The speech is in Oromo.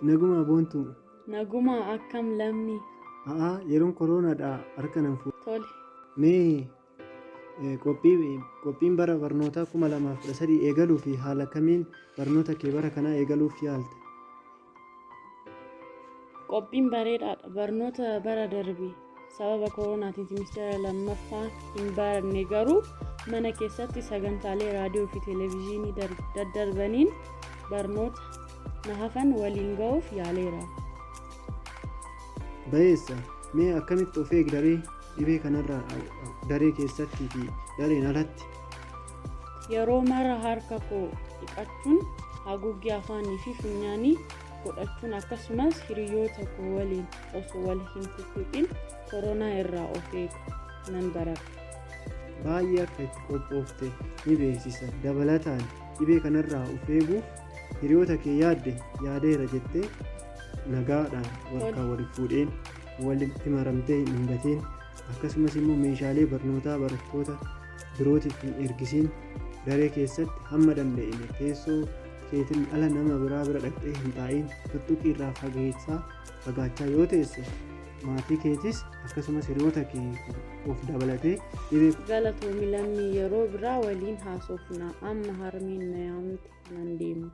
Nagumaa Boontuu. Nagumaa akkam Lammii? A'aa yeroon koroonaadha harka nan fuudhe. Tole. Mee qophiin bara barnootaa 2013 eegaluu fi haala kamiin barnoota kee bara kanaa eegaluuf yaalte? Qophiin bareedaadha. Barnoota bara darbe sababa koronaatiin simisteera lammaffaa hin baranne garuu mana keessatti sagantaalee raadiyoo fi televezyiinii daddarbaniin barnoota na hafan waliin ga'uuf yaaleera. Bayeessa, mee akkamitti of eegda ree dhibee kanarraa daree keessattii fi dareen alatti? Yeroo mara harka koo dhiqachuun, haguuggii afaanii fi funyaanii godhachuun akkasumas hiriyoota koo waliin osoo wal hin tuttuqin koronaa irraa of eegu nan baradha. Baay'ee akka itti qophoofte ni beeksisa. Dabalataan dhibee kanarraa of eeguuf hiriyoota kee yaadde yaadeera jettee nagaadhaan harkaa wal fuudheen walitti maramtee hin dhungatiin, akkasumas immoo meeshaalee barnootaa barattoota birootiif hin ergisiin, daree keessatti hamma danda'ame teessoo keetiin ala nama biraa bira dhaqxee hin taa'iin, tuttuqii irraa fageessaa fagaachaa yoo teesse maatii keetis akkasumas hiriyoota kee of dabalatee dhibee Galatoomi Lammii, yeroo biraa waliin haasofna. Amma harmeen na yaamte, nan deema.